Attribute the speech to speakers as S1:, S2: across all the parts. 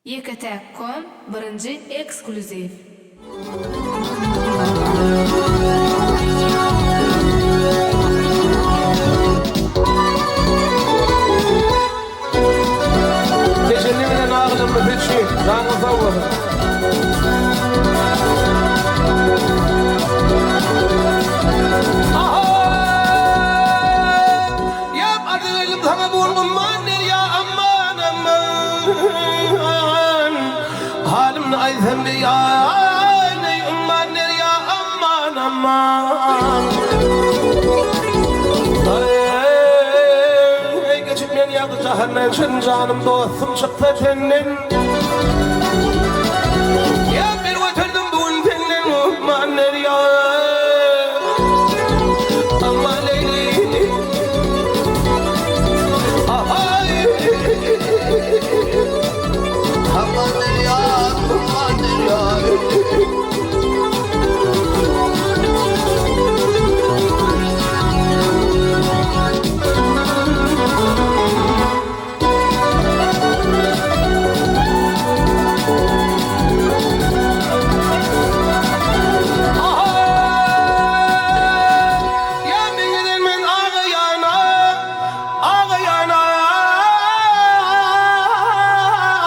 S1: Ýeketäk kom birinji eksklýuziw.
S2: Tejenli bilen aglamly seçi, janyň sag bolsun. Ýap arzyk eýledim saňa bu gün umman derýa aman aman Halymny aýtsam beýan eý umman derýa aman aman Eý geçip men ýagdy jahandan şirin janym dostum çyksa senden Ýa bir göterdim bu gün senden umman derýa Aman eý Ýa meňeden men agaýana, agaýana,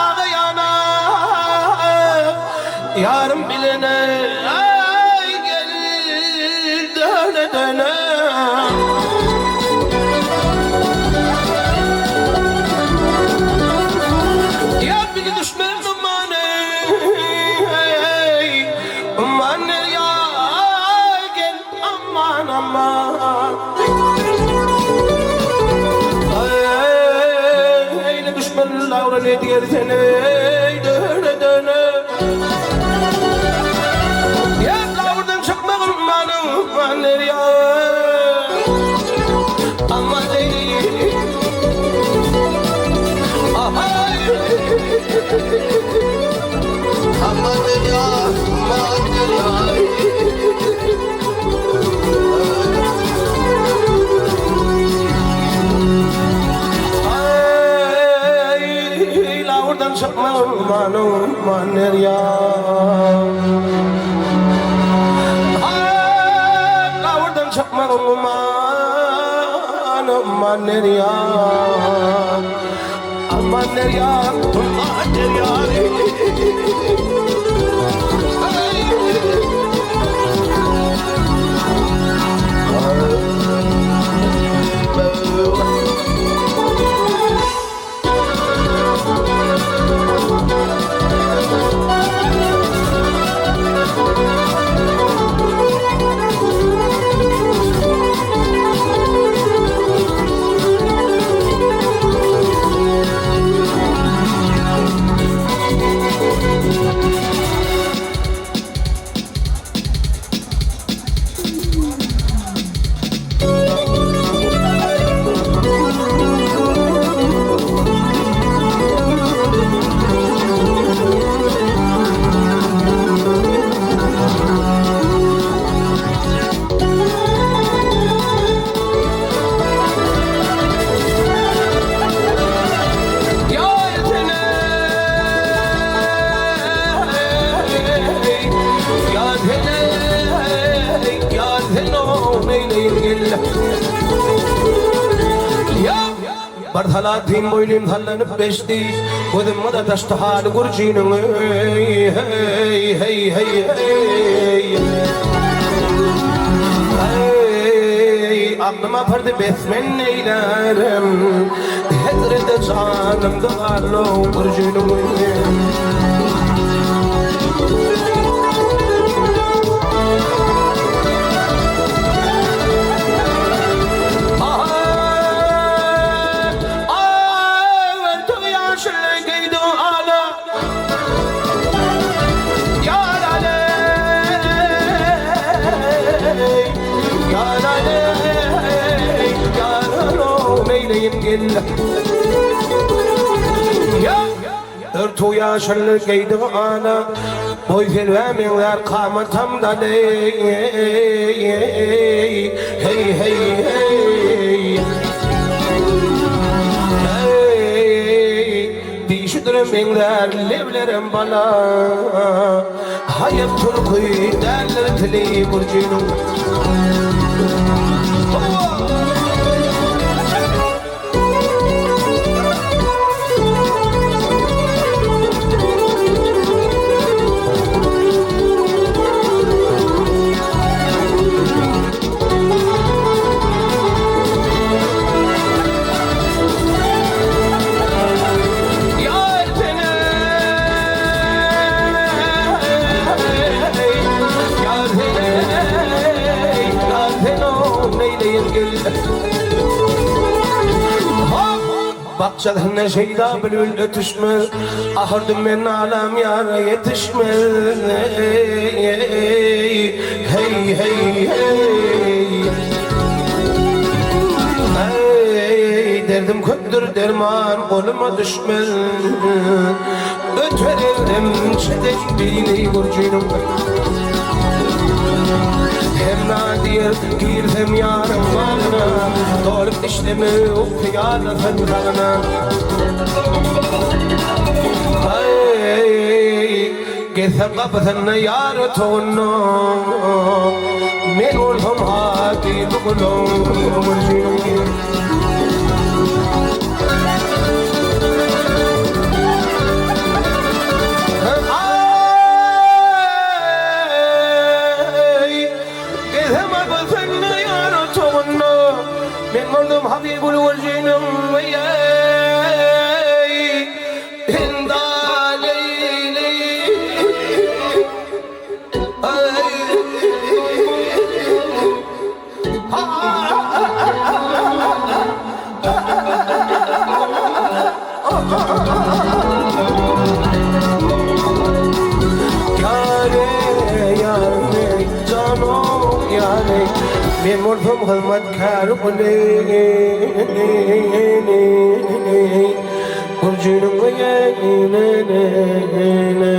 S2: agaýana, Ýarym bilene, aý, gel döne-döne. Ýa bili düşmez ummany, eý, ummany, ýa gel aman, aman. Eýle düşmez lawra ne diýer sen, eý, döne-döne. Ýa lawrdan çykmaz ummany, ummany, ýa aman, eý. Lawurdan çykma umman umman derýa Lawurdan çykma umman umman derýa Aman derýa, aman derýa. Bir salatym boýnym sallanyp geçdi, Gözüm gyzardaşdy haly gürjiniň, Eý, heý, heý, heý, heý. Eý, aklym apardy bes men neýlärem, Hesrete janymda galdy gürjiniň, Örtük ýaşyl geýdigi ala, Boý selbä meňzär kamatam daly, Heý, heý, heý. Dişidir. Şekere meňzär leblerem bala. Haýap tulky däldir tili gürjiniň. Ýar seni Ýar seni Ýar seni neýleýin gel Bakjasynda şeýda bülbül ötüşmez Ahyrdy men alam ýara ýetişmez Heý heý heý Eý derdim köpdür derman goluma düşmez Öter eldem çeden biri gürjüniň Hemra diýer girsem ýaryň bagyna Dolup işleme pyýada sen dagyna Aý gezsem gapysynda ýar otagynda Men bolsam hakyky guluň gürjüniň. Aý, gezsem gapysynda ýar otagynda, Men boldum Habibul Wejiniň eý, Henda leý-leý, aý. Men bolsam hyzmatkär guly Gürjüniň.